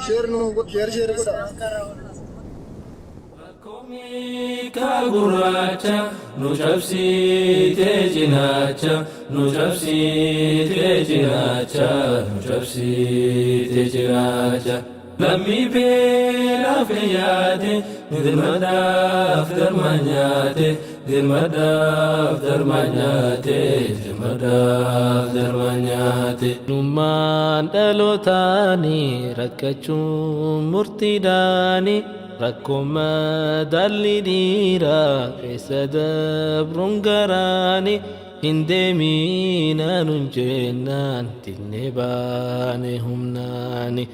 Share nu share share godha. Ka gurraacha nu cabsiitee cinaacha, nu cabsiitee cinaacha, nu cabsiitee cinaacha. Lammii beelaaf yaade, dirmadaaf darma nyaate, dirmadaaf darma nyaate, dirmadaaf darma nyaate. Nummaan dhalootaanii rakkachuun murtiidhaanii, rakkoo madaalli dhiiraa keessa dabruun garaanii, hin deemiina nun jennaan dinnee baane humnaani.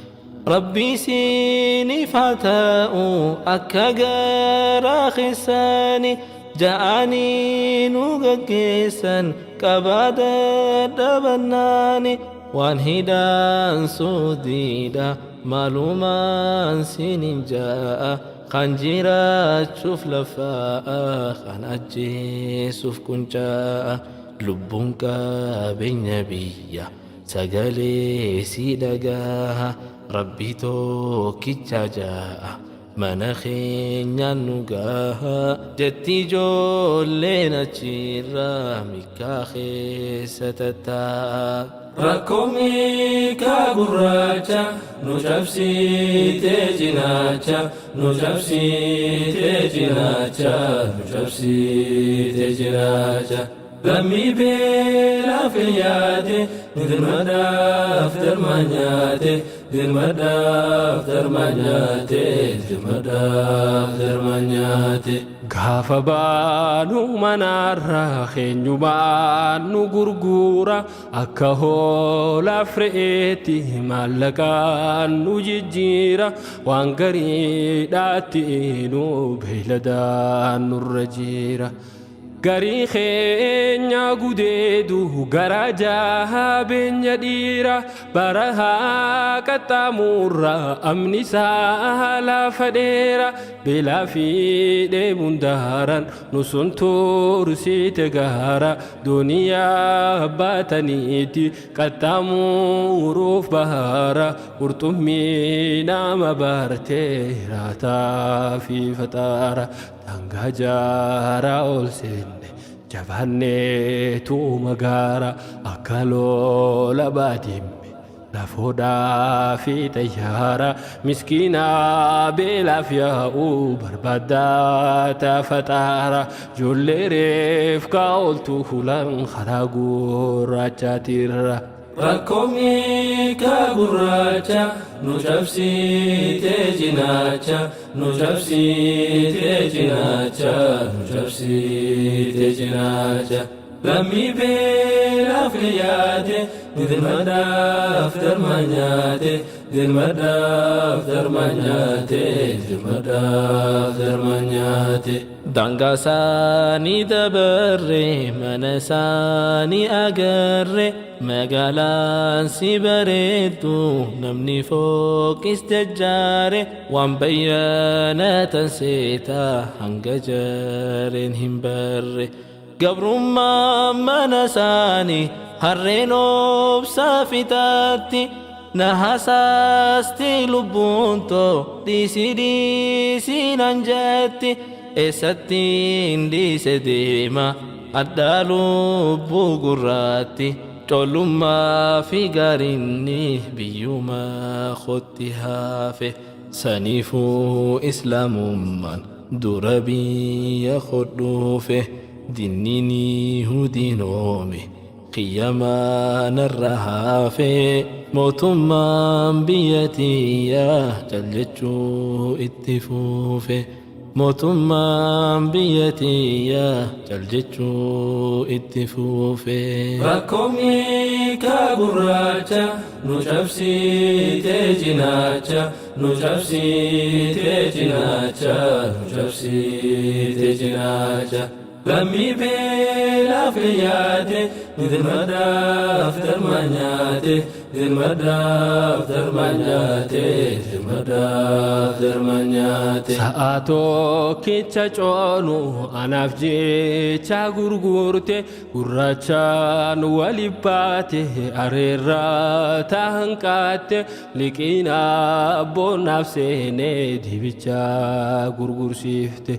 Rabbii siiniif haa ta'u akka garaa keessanii, ja'anii nu gaggeessan qabaa dadhabannaani. Waan hidhaan suudiidha maalumaan sinin ja'a, kan jiraachuuf lafaa'a, kan ajjeesuuf quncaa'a. Lubbuun qabeenya biyya sagalee si dhagaha, Rabbi tokkicha ja'a, mana keenyaan nu gaha jetti ijoolleen achirraa mikkaa keessa tattaa'a. Rakkoo miikaa gurraacha nu cabsiitee cinaacha, nu cabsiitee cinaacha, nu cabsiitee cinaacha. Lammii beelaaf yaade, dirmadaaf darma nyaate, dirmadaaf darma nyaate, dirmadaaf darma nyaate. Gaafa baanu manaarraa keenyumaan nu gurgura, akka hoolaaf re'eetti maallaqaan nu jijjiira, waan gariidhaatti nu beeyladaan nurra jira. Garii keenya gudeedu gara jaabeenya dhiira, barahaa qaxxaamurra amni isaa lafa dheera, beelaa fi dheebuun daaran nu sun tursiite gaara, duniyaa baataniiti qaxxaamuruuf bahara, qurxummii nama bartee raataa fi faxaara. Daangaa jaaraa ol seenne jabaanneetu magaara, akka lola baadimme lafoodhaa fi xayyaara, miskiinaa beelaaf yaa'u barbaaddaa faxaara, ijoollee reef kaa ooltu hulan karaa gurraachaatirra. Rakkoo miikaa gurraacha nu cabsiitee cinaacha, nu cabsiitee cinaacha, nu cabsiitee cinaacha. Lammii beelaaf yaade, dirmadaaf darma nyaate, dirmadaaf darma nyaate, dirmadaaf darma nyaate. Daangaa isaanii dabarre, mana isaanii agarre, magaalaan si bareeddu, namni fooqis jajjaare, waan bayyanatan seetaa hanga jareen hin barre. Gabrummaa mana isaanii harreen obsaa fitaatti, na hasaasti lubbuun too dhiisii dhiisii nan jetti, eessattiin dhiise deema addaa lubbuu gurraatti, collummaa fi gaarinni biyyuma kotti hafe. Saniifuu islaamummaan dura biyya kodhuufe, dinniin hudiinoome qiyyamaa narra hafe, mootummaan biyya tiyyaa cal jechuu itti fuufe, mootummaan biyya tiyyaa cal jechuu itti fuufe. Rakkoo miikaa gurraacha nu cabsiitee cinaacha, nu cabsiitee cinaacha, nu cabsiitee cinaacha. Lammii beelaaf yaade dirmadaaf darma nyaate dirmadaaf darma nyaate dirmadaaf darma nyaate. Sa'a tokkicha coonu anaaf jecha gurgurte gurraachaan wali baate areerraa tahanqaatte liqiina boonaaf seenee dibicha gurgursiifte.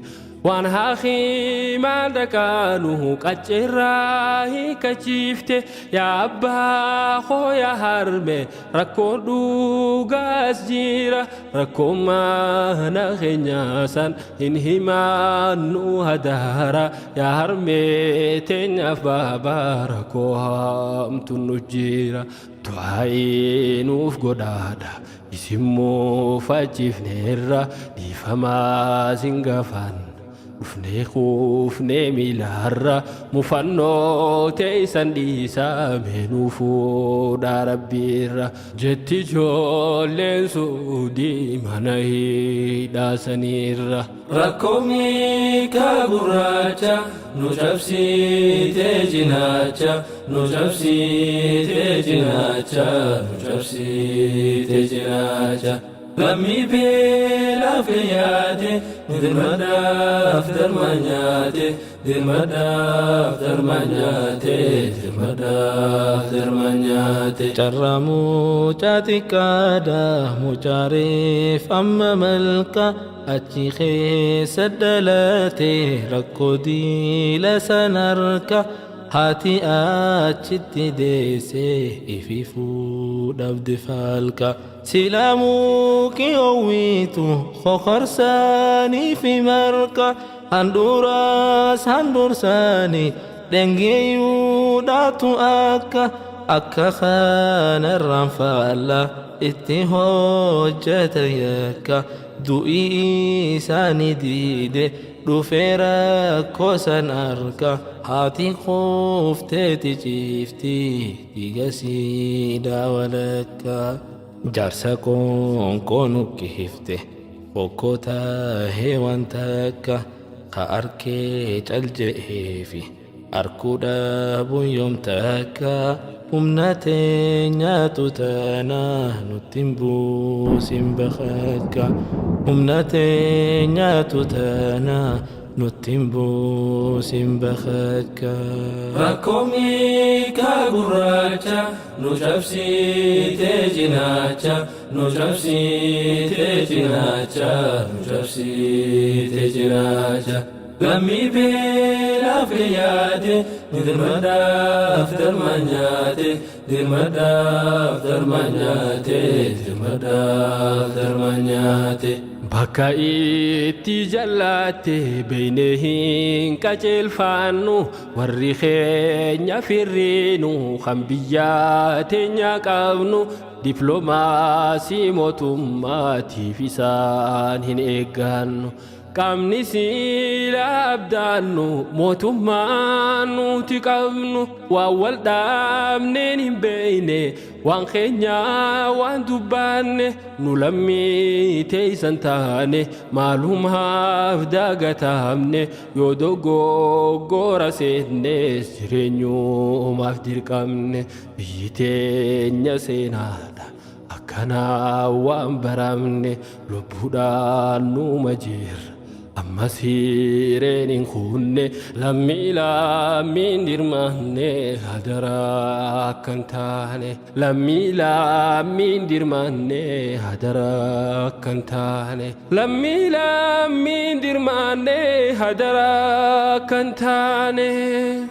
Waan hakiimaan dhaqaanu qacceerraa hiikachiifte yaa abbaa koo yaa harme rakkoon dhugaas jira rakkoon mana keenyaa san hin himaannu hadaara yaa harme teenyaaf baabaa rakkoo hamtu nu jira du'aa'ii nuuf godhaadha isimmoo fachiifneerra dhiifamaa sin gaafan. Dhufnee kuufnee miilaarra mufannoo teessan dhiisaa meenuu fuudhaa rabbiirra jetti ijoolleen suudii mana hidhaasaniirra. Rakkoo miikaa gurraacha nu cabsiitee cinaacha nu cabsiitee cinaacha nu cabsiitee cinaacha. Lammii beelaaf yaade dirmadaaf darma nyaate dirmadaaf darma nyaate dirmadaaf darma nyaate. Carraa mucaa xiqqaadha mucaareef amma malka achi keessa dhalate rakkoo diila san harka haati achitti deesse ififuu dhabde falka. Silaa muki oowwitu kokorsaanii fi marqa handhuuraas handhuursaanii dhengeeyuudhaatu akka akka kanarraan faalla itti hojjeta yakka du'ii isaanii diide dhufee rakkoo san arka haati kuufteeti ciifti dhiiga siidaa walakka. Jaarsa qoonqoo nuqqifte bokkota heewan takka ka arkee cal je'eefi arkuu dhabuun yoom takka humna teenyaatu tana nutti hin buusin bakakka humna teenyaatu tana nutti hin buusin bakakka. Rakkoo miikaa gurraacha nu cabsiitee cinaacha nu cabsiitee cinaacha nu cabsiitee cinaacha. Lammii beelaaf yaade dirmadaaf darma nyaate dirmadaaf darma nyaate dirmadaaf darma nyaate. Bakka itti jallatte beeynee hin qajeelfannu warri keenya firriinu kan biyya teenya qabnu dippiloomaasii mootummaatiif isaan hin eeggannu. Qaamni siila abdaannu mootummaan nuti qabnu waan wal dhaabneen hin beeyne waan keenya waan dubbaanne nu lammii teessan taane maalumaaf daagatamne yoo dogoggora seennes jireenyumaaf dirqamne biyyi teenya seenaadha. Akkanaa waan baramne lubbuudhaan numa jirra. Ammas hireen hin kunne lammii lammiin dirmanne hadaraa akkan taane lammii lammiin dirmanne hadaraa akkan taane lammii lammiin dirmanne hadaraa akkan taane.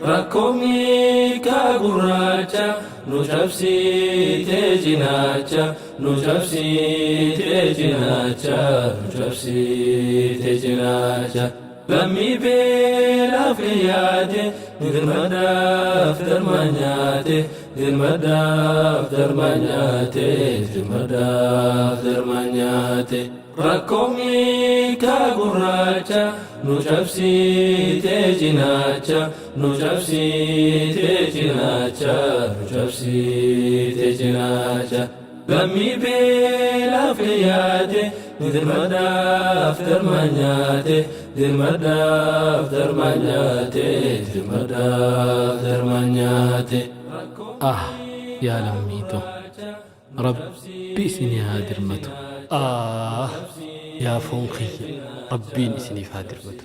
Rakkoo miikaa gurraacha nu cabsiitee cinaacha nu cabsiitee cinaacha nu cabsiitee cinaacha. Lammii beelaaf yaade dirmadaaf darma nyaate dirmadaaf darma nyaate dirmadaaf darma nyaate. Rakkoo miikaa gurraacha nu cabsiitee cinaacha nu cabsiitee cinaacha nu cabsiitee cinaacha. Lammii beelaaf dhiyaate dirmadhaaf darma nyaate dirmadhaaf darma nyaate dirmadhaaf darma nyaate. Ah yaa lammii too Rabbi isinii haa dirmatu. Ah yaa foon kiyya Rabbiin isiniif haa dirmatu.